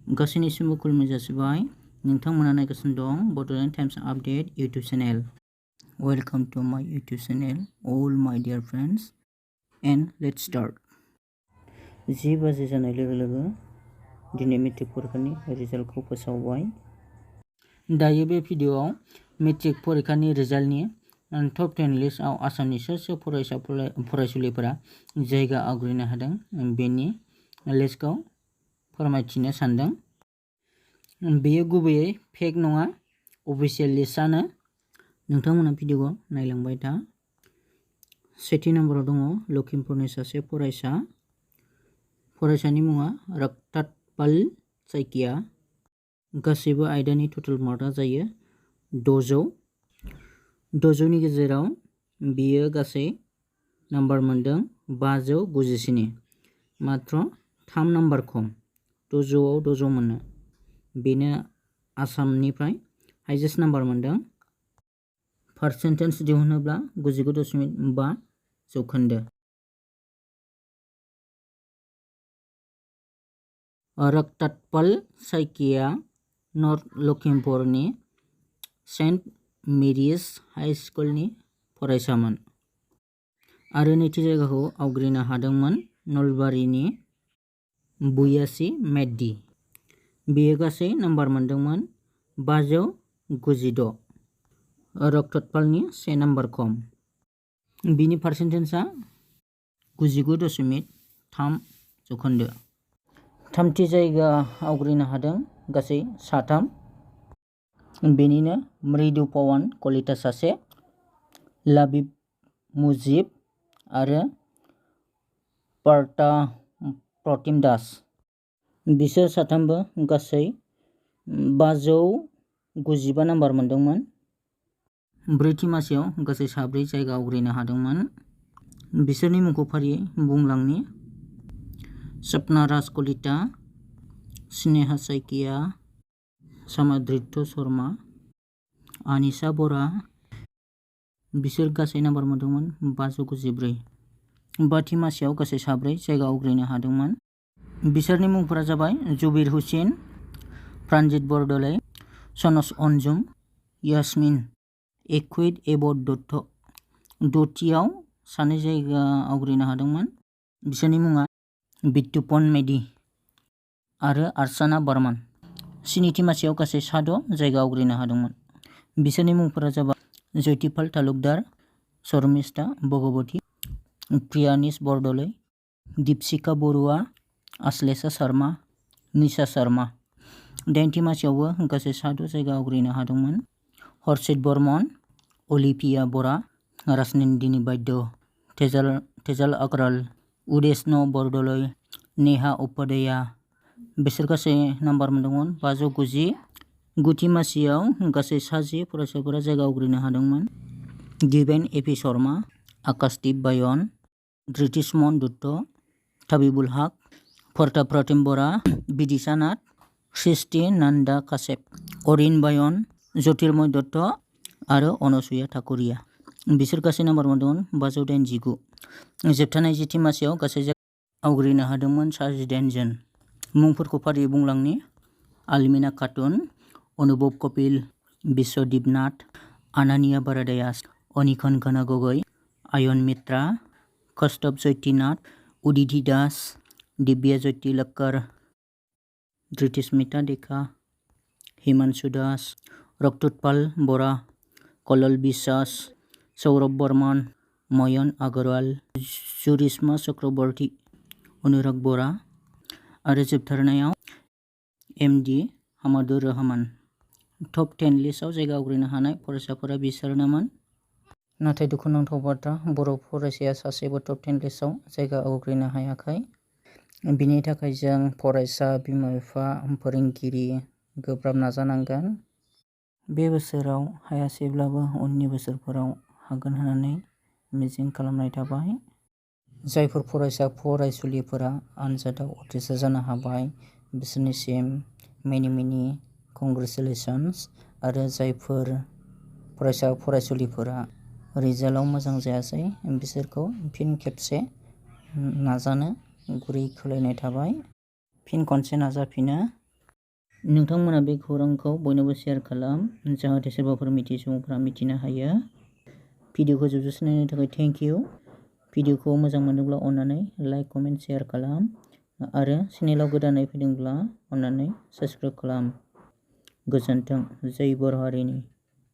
गासैनिसिमबो खुलुमनाय जासिबाय। नोंथांमोना नायगासिनो दं Bodoland Times Update YouTube channel. Welcome to my YouTube channel, all my dear friends. And let's start. 10 बाजि जानाय लोगो लोगो दिनै मेट्रिक परिखानि रिजाल्टखौ फोसावबाय। दायो बे भिडिअआव मेट्रिक परिखानि रिजाल्टनि टप 10 लिस्टआव आसामनि सोर सोर फरायसुलिफोरा जायगा आवग्रिनो हादों बेनि लिस्टखौ फोरमायथिनो सानदों। बेयो गुबैयै फेक नङा, अफिसियेल लिस्टआनो। नोंथांमोना भिडिअखौ नायलांबाय था। सेथि नम्बराव दङ लखिमपुरनि सासे फरायसा। फरायसानि मुङा रक्तातपाल साइकिया। गासैबो आयदानि टटेल मार्कआ जायो 600। 600नि गेजेराव बियो गासै नाम्बार मोनदों 597, मात्र 3 नाम्बार खम। 600आव 600 मोनो। बेनो आसामनिफ्राय हाइजेस्ट नाम्बार मोनदों। पार्सेन्टेज दिहुनोब्ला 99.5%। रक्तातपाल साइकिया नर्थ लखिमपुरनि सेन्ट मेरिज हाई स्कुलनि फरायसामोन आरो नैथि जायगाखौ आवग्रिनो हादोंमोन नलबारिनि बुयासि मेड्डी। बियो गासै नाम्बार मोनदोंमोन 596। रक्तातपालनि 1 नाम्बार खम। बिनि पार्सेन्टेजआ 99.3%। थामथि जायगा आवग्रिनो हादों गासै 3। बेनिनो मृदु पवन कलिता सासे, लाबिब मुजिब आरो पार्था प्रतिम दास। बिसोर साथामबो गासै 595 नाम्बार मोनदोंमोन। ब्रैथि मासियाव गासै 4 जायगा आवग्रिनो हादोंमोन। बिसोरनि मुंखौ फारियै बुंलांनि। सपना राज कलिता, स्नेहा साइकिया, सामाद्रित्य शर्मा, आनिसा बरा। बिसोर गासै नाम्बार मोनदोंमोन 594। बाथि मासियाव गासै 4 जायगा आवग्रिनो हादोंमोन। बिसोरनि मुंफोरा जाबाय जुबिर हुसैन, प्रानजित बरदलै, सनस अनजुम, यास्मिन एक्विट एबट दत्त। दथियाव 2 जायगा आवग्रिनो हादोंमोन। बिसोरनि मुङा बिट्टुपन मेधि आरो अर्चना बर्मन। स्निथि मासियाव गासै 6 जायगा आवग्रिनो हादोंमोन। बिसोरनि मुंफोरा जाबाय जयतिपाल तालुकदार, शर्मिष्ठा भगवती, प्रियानिश बरदलै, दीपशिखा बरुवा, आश्लेषा शर्मा, निशा शर्मा। 8थि मासियावबो गासै 6 जायगा आवग्रिनो हादोंमोन। हर्षित बर्मन, अलिभिया बरा, राजनन्दिनी बायद्य, तेजाल अग्रवाल, उदेशन बरदलै, नेहा उपाध्याया। बिसोर गासै नाम्बार मोनदोंमोन 590। 9थि मासियाव गासै 10 फरायसाफोरा जायगा आवग्रिनो हादोंमोन। दिवेन एपि शर्मा, आकाशदीप बायन, धृतिसमन दत्त, थाबिबुल हक, फर्था प्रतिम बरा, बिदिशा नाथ, सृष्टि नन्दा काश्यप, अरिन बायन, ज्योतिर्मय दत्त आरो अनसुया ठाकुरिया। बिसोर गासै नाम्बार मोनदोंमोन 589। जोबथा 20थि मासियाव गासै जायगा आवग्रिनो हादोंमोन 18 जन। मुंफोरखौ फारियै बुंलांनि। आलमिना खातुन, अनुभव कपिल, बिश्वदीप नाथ, आनानिया बारादायास, अनिखन घना गगৈ, आयन मित्रा, कौस्तभ ज्योति नाथ, उदिति दास, दिव्या ज्योति लक्कर, धृतिस्मिता देखा, हिमांशु दास, रक्ततपाल बरा, कलल बिश्वास, सौरभ बर्मन, मयन अग्रवाल, जुरिस्मा चक्रवर्ती, अनुराग बरा आरो जोबथारनायाव एमडी हामादुर रहमान। टप 10 लिस्टआव जायगा आवग्रिनो हानाय फरायसाफोरा बिसोरनोमोन। नाथाय दुखुनांथाव बाथ्रा, बर' फरायसाया सासेबो टप 10 लिस्टआव जायगा आवग्रिनो हायाखै। बिनि थाखाय जों फरायसा, बिमा-बिफा, फोरोंगिरि गोब्राब नाजानांगोन। बे बोसोराव हायासैब्लाबो उननि बोसोरफोराव हागोन होननानै मिजिं खालामनाय थाबाय। जायफोर फरायसुलिफोरा आनजादाव उथ्रिसार जानो हाबाय बिसोरनिसिम मेनि कंग्रेचुलेसन्स। आरो जायफोर फरायसुलिफोरा रिजाल्टआव मोजां जायासै बिसोरखौ फिन खेबसे नाजानो गुरै खावलायनाय थाबाय। फिन खनसे नाजाफिनो। नोंथांमोना बे खौरांखौ बयनोबो शेयार खालाम जाहाथे सोरबाफोर मिथियै सुबुंफोरा मिथिनो हायो। भिडिअखौ जोबजासिम नायनायनि थाखाय थेंक इउ। भिडिअखौ मोजां मोनोब्ला अन्नानै लाइक कमेन्ट शेयार खालाम आरो चेनेलाव गोदानै फैदोंब्ला अन्नानै साबस्क्राइब खालाम। गोजोन्थों। जै बर' हारिनि।